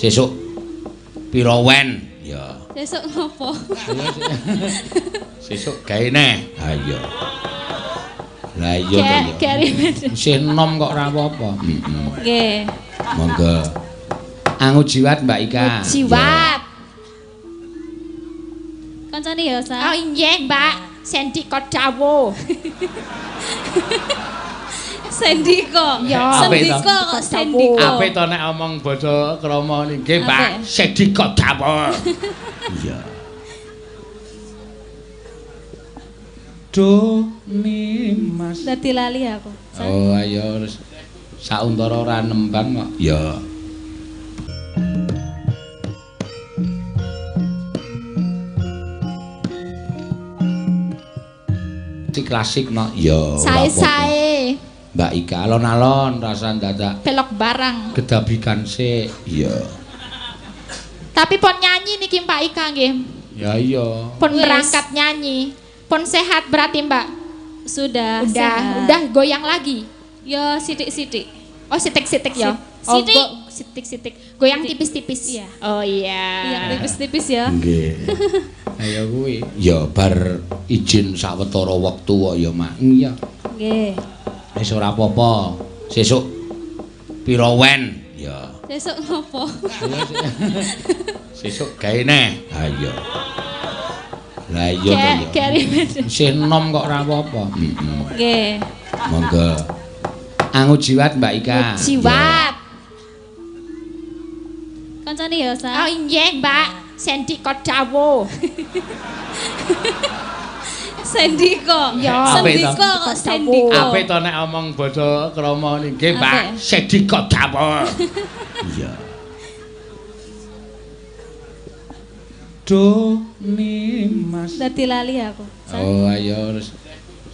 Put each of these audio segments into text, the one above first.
Sesuk pira wen? Ya. Sesuk ngopo? Sesuk gawe neh. Ha iya. Lah iya to ya. Isih enom kok ora apa-apa. Heeh. Nggih. Monggo. Angu jiwat Mbak Ika. Jiwat. Kancane ya, Sa. Oh inggih, Mbak. Sendika dawuh. Sendika. Ya. Sendika kok sendika. Apik to nek omong basa krama nggih, Mbak. Sendika dawuh. Iya. Do Nimas. Dadi lali aku. Oh, ayo wis sauntara ora nembang kok. Ya. Klasik no. Ya. Sae-sae. Mbak Ika alon-alon rasa dadak pelok barang. Gedabikan sik. Iya. Tapi pon nyanyi niki Mbak Ika nggih. Ya iya. Pon berangkat nyanyi. Pon sehat berarti Mbak? Sudah. Udah, sehat. Udah goyang lagi. Ya sithik-sithik. Oh, sithik-sithik ya. Sithik. Oh, sithik-sithik. Goyang tipis-tipis. Iya. Oh iya. Iya, tipis-tipis ya. Nggih. Ayo kuwi. Ya bar izin sawetara wektu kok ya, Mak. Iya. Nggih. Wis ora apa-apa. Sesuk pira wen? Ya. Sesuk ngopo? Sesuk gawe neh. Ha iya. Lah iya to ya. Isih enom kok ora apa-apa. Heeh. Nggih. Monggo. Angu jiwat Mbak Ika. Jiwat. Kancane ya, Sa. Oh inggih, Mbak. Sendika dawuh. Sendika. Ya. Sendika kok sendika. Apik to nek omong basa krama nggih, Mbak. Sendika dawuh. Iya. Do Nimas. Dadi lali aku. Oh, ayo wis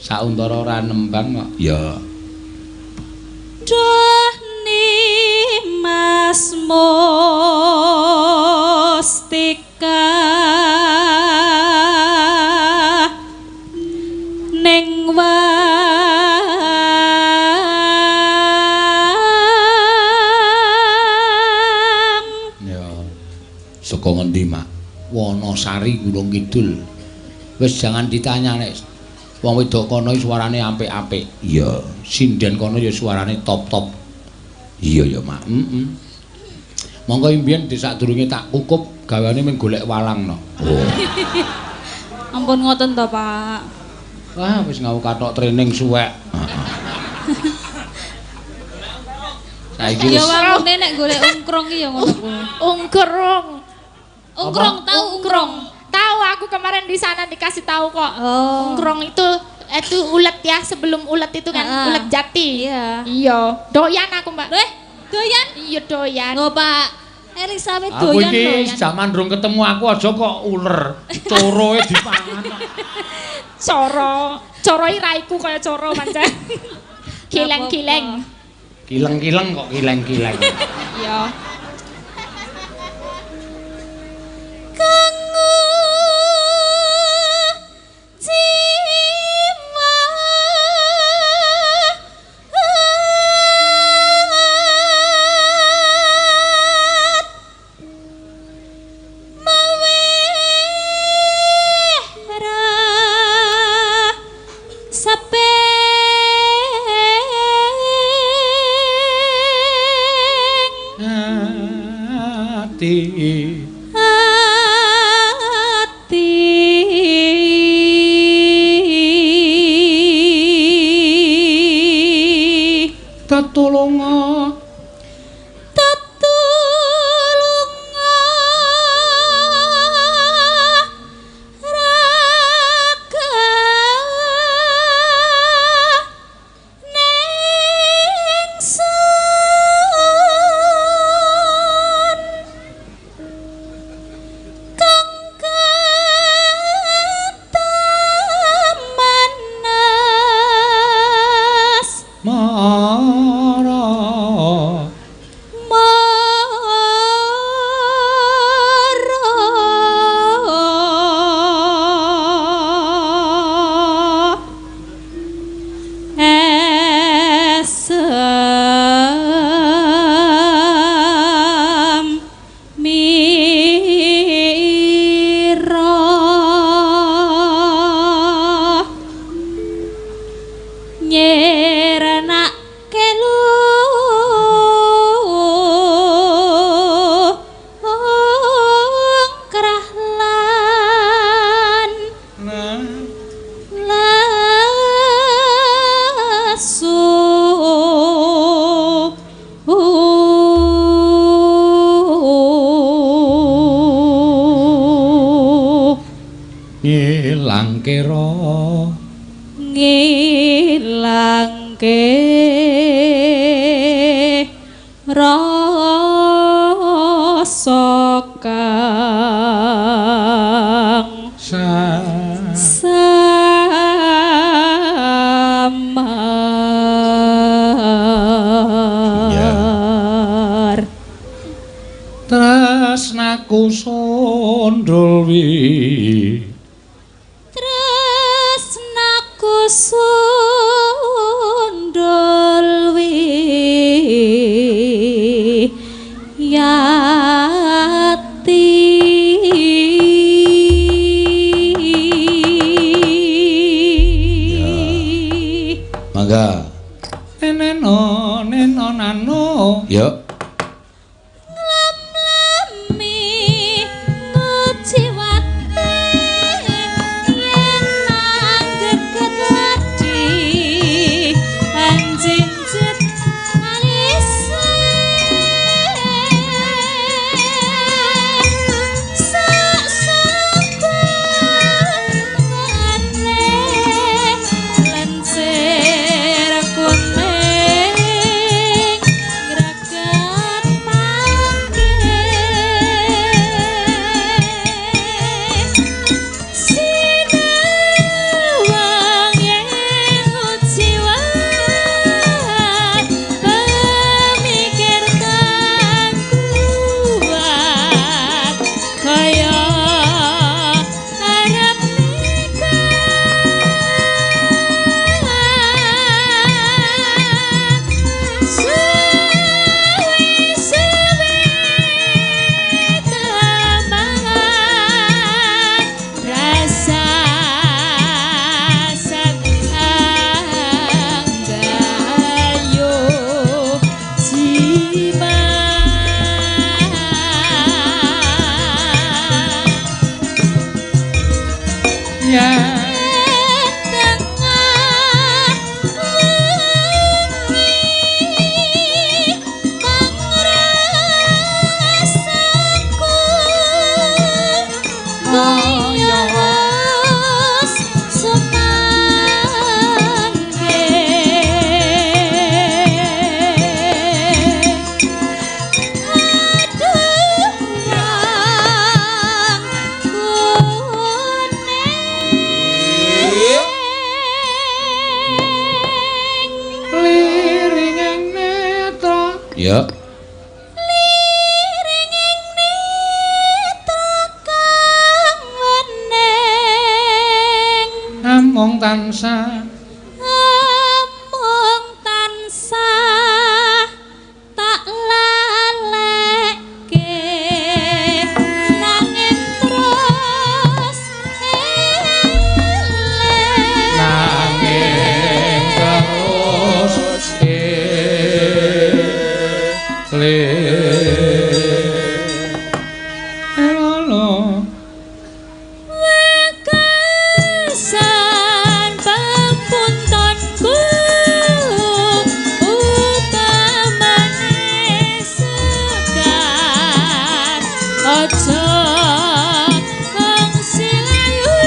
sauntara ora nembang kok. Ya. Duh Nimas Mustika ning wang. Ya. Saka ngendi, Mak? Wonosari Gunung Kidul. Wis jangan ditanya nek wong wedok kono suarane apik-apik. Iya, sinden kono ya suarane top-top. Iya ya, Mak. Heeh. Monggo imbiyen sadurunge tak kukup gaweane mung golek walang no. Oh. Ampun ngoten to, Pak. Wah, wis ngau kathok training suwek. Saiki wis. Ya wangune nek golek ungkrung ki ya ngono kuwi. Ungkrung. Ungkrung tahu ungkrung. Tahu aku kemarin di sana dikasih tahu kok. Oh. Ungkrung itu ulet ya, sebelum ulet itu kan ulet jati. Iya. Iya, doyan aku, Mbak. Doyan? Iya, doyan. Lho, Pak. Elizabeth doyan. Aku iki jaman durung ketemu aku aja kok uler. Coroe dipangan. Coro, coroi raiku kaya coro pancen. Kileng-kileng. Kileng-kileng kok kileng-kileng. Iya. Mara Ngilangke ngilangke rasa kang samar. Tresnaku sundul wi, tresnaku sundul wi yati. Mangga. Neno neno nano. Yo. Ya. Liringing netra kang wening, amung tansah, amung tansah tak laleke, nanging terus eling, nanging terus eling. Lolo wekasan pampuntonku upamane sekar aja kongsi layu.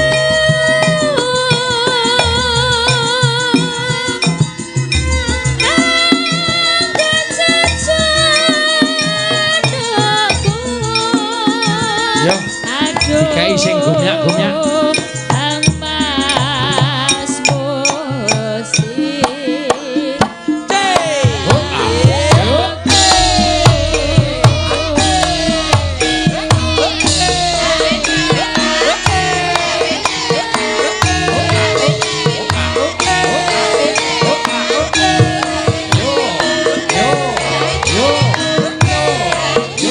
Yo, dikai sing gumyak-gumyak. Kang Mas Musi. Yo, yo, yo, yo, yo.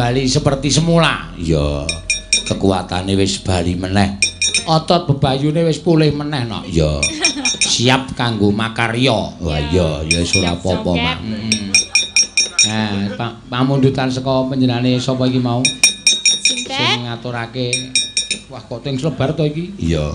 kembali seperti semula. Iya. Kekuatane wis bali meneh. Otot bebayune wis pulih meneh no. Iya. Siap kanggo makarya. Wah iya, ya wis ora apa-apa, Mak. Heeh. Nah, pamundutan saka panjenengane sapa iki mau? Sinten? Sing ngaturake. Wah, kok ting slebar to iki? Iya.